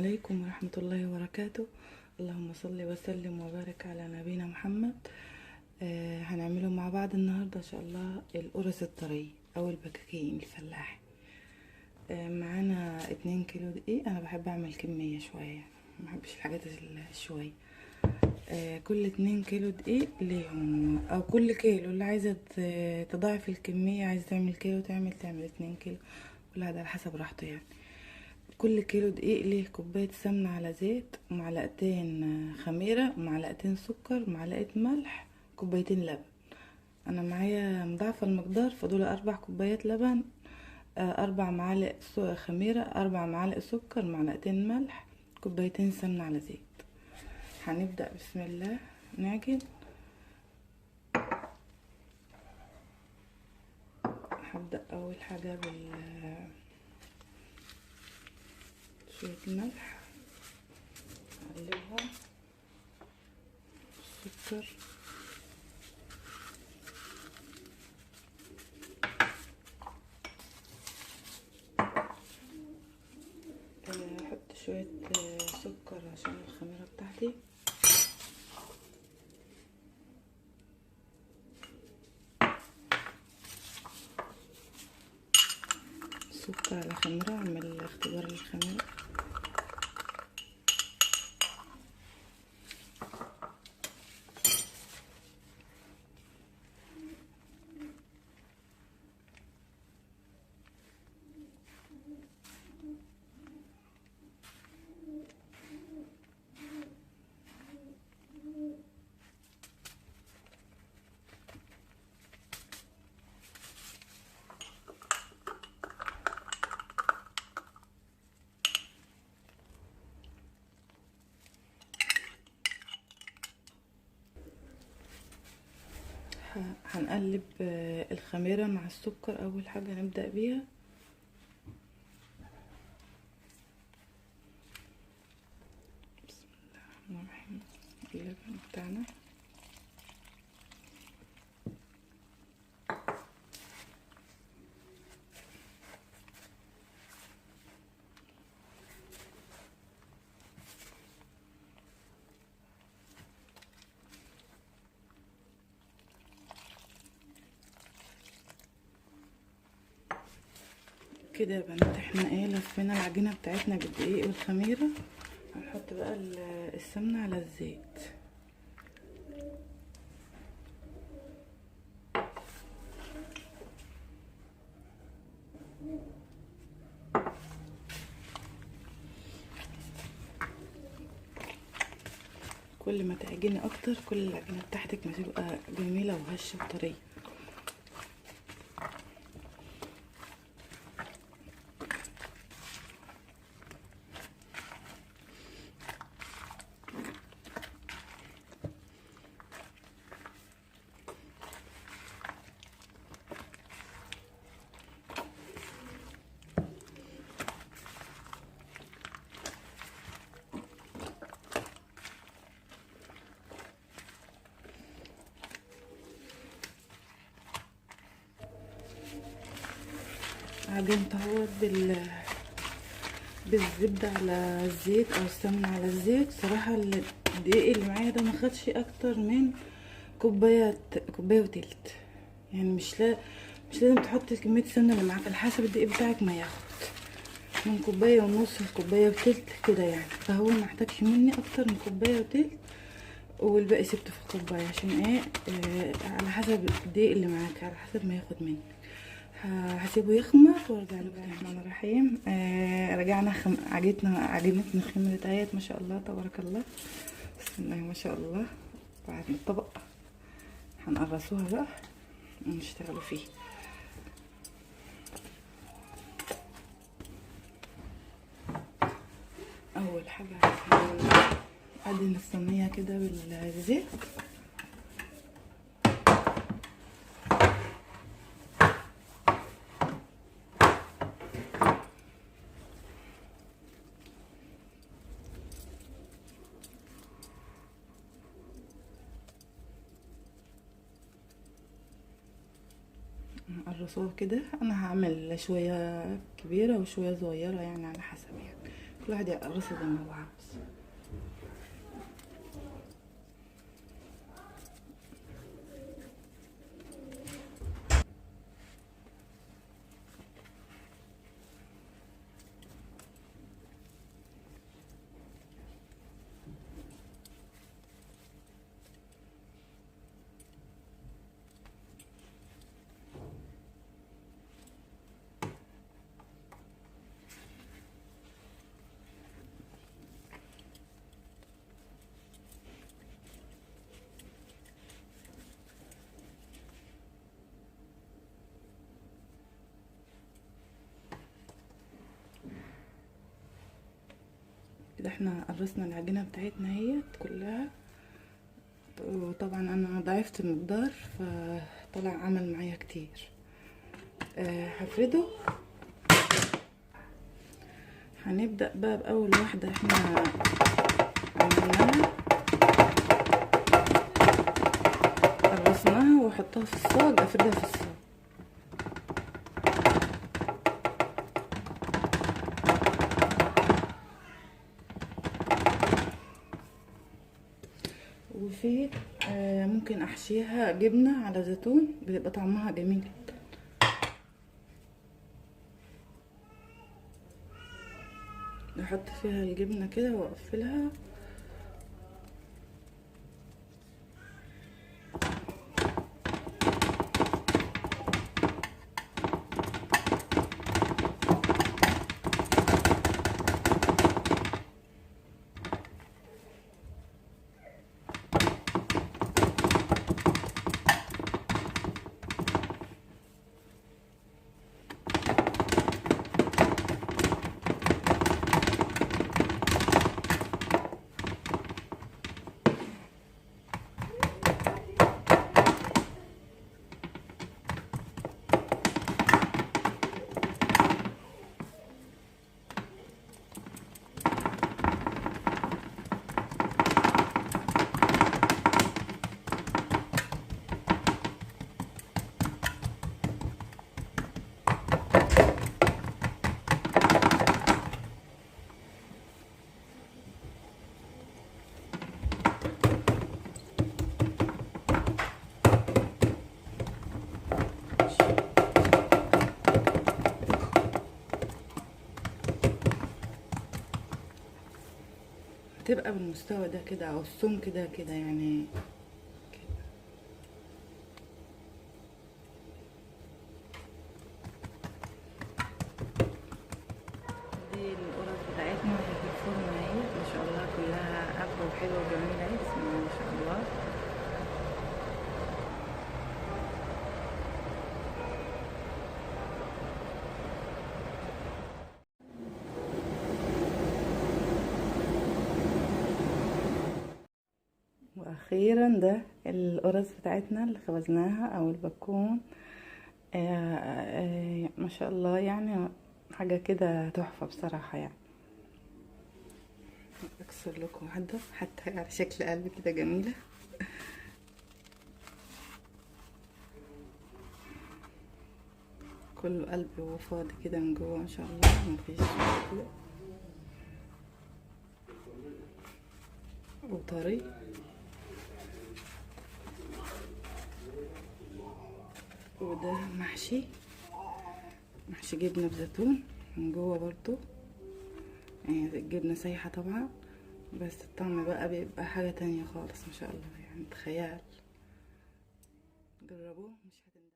عليكم ورحمة الله وبركاته. اللهم صل وسلم وبارك على نبينا محمد. هنعمله مع بعض النهاردة ان شاء الله القرص الطري او البكاكين الفلاحي. معانا 2 كيلو دقيق. انا بحب اعمل كمية شوية، ما بحبش الحاجات الشوية. كل 2 كيلو دقيق ليهم، او كل كيلو اللي عايزة تضاعف الكمية، عايزة تعمل كيلو تعمل 2 كيلو، كل هذا على حسب راحته يعني. كل كيلو دقيق ليه كوباية سمنة على زيت، معلقتين خميرة، معلقتين سكر، معلقة ملح، كوبايتين لبن. انا معايا مضاعفة المقدار، فدول 4 كوبايات لبن، 4 معالق خميرة، 4 معالق سكر، معلقتين ملح، كوبايتين سمنة على زيت. هنبدأ بسم الله نعجن. هبدأ اول حاجة بال شوية ملح، اقلبها، السكر، احط شوية سكر عشان الخميرة بتاعتي. سكر على خميرة، اعمل اختبار للخميرة. هنقلب الخميرة مع السكر اول حاجة نبدأ بيها. بسم الله الرحمن الرحيم. اللبن بتاعنا كده يا بنات. احنا ايه لفينا العجينة بتاعتنا بالدقيق والخميره. هنحط بقى السمنة على الزيت. كل ما تعجني اكتر كل العجينة بتاعتك ما تبقى جميلة وهشه وطريه. عجنت اهوت بالزبدة على الزيت او السمنة على الزيت. صراحة الدقيق اللي معايا ده ما خدش اكتر من كوباية وتلت، يعني مش لازم تحطي كمية السمنة اللي معاك، على حسب الدقيق بتاعك ما ياخد من كوباية ونص لكوباية وتلت كده يعني. فهو ما احتاجش مني اكتر من كوباية وتلت، والباقي سبته في الكوباية عشان ايه، على حسب الدقيق اللي معاك، على حسب ما ياخد منك. هسيبه يخمر وارجع لكم تاني. الرحمن الرحيم. رجعنا عجينتنا خمرت اهيت ما شاء الله تبارك الله، بسم الله ما شاء الله. بعد الطبق هنقرصوها بقى ونشتغلوا فيه. اول حاجة ادهن الصينية كده بالزيت. نقرصوها كده. انا هعمل شوية كبيرة وشوية صغيرة يعني على حسب يعني. كل واحد يقرصها زي ما هو عاوز. كده احنا قرصنا العجينة بتاعتنا اهيت كلها، وطبعا انا ضعفت المقدار فطلع عمل معايا كتير. هفرده. هنبدأ بقى بأول واحدة احنا عملناها، قرصناها واحطها في الصاج، افردها في الصاج. وفي ممكن احشيها جبنة على زيتون، بيبقى طعمها جميل جدا. احط فيها الجبنة كده واقفلها. تبقى بالمستوى ده كده او السمك ده كده يعني كده. دي القرص بتاعتنا وهي في الفرن اهي، ما شاء الله كلها قافله وحلوه وجميلة اهي، بسم الله ما شاء الله. واخيرا ده القرص بتاعتنا اللي خبزناها او البكون، ما شاء الله، يعني حاجة كده تحفة بصراحة. يعني اكسر لكم واحدة حتى على شكل قلب كده جميلة. كله قلب وفاضي كده من جوه ما شاء الله، مفيش وطري. وده محشي جبنة بزيتون من جوه برضو، يعني الجبنة سايحة طبعا، بس الطعم بقى بيبقى حاجة تانية خالص ما شاء الله، يعني تخيل. جربوه مش هتندموا.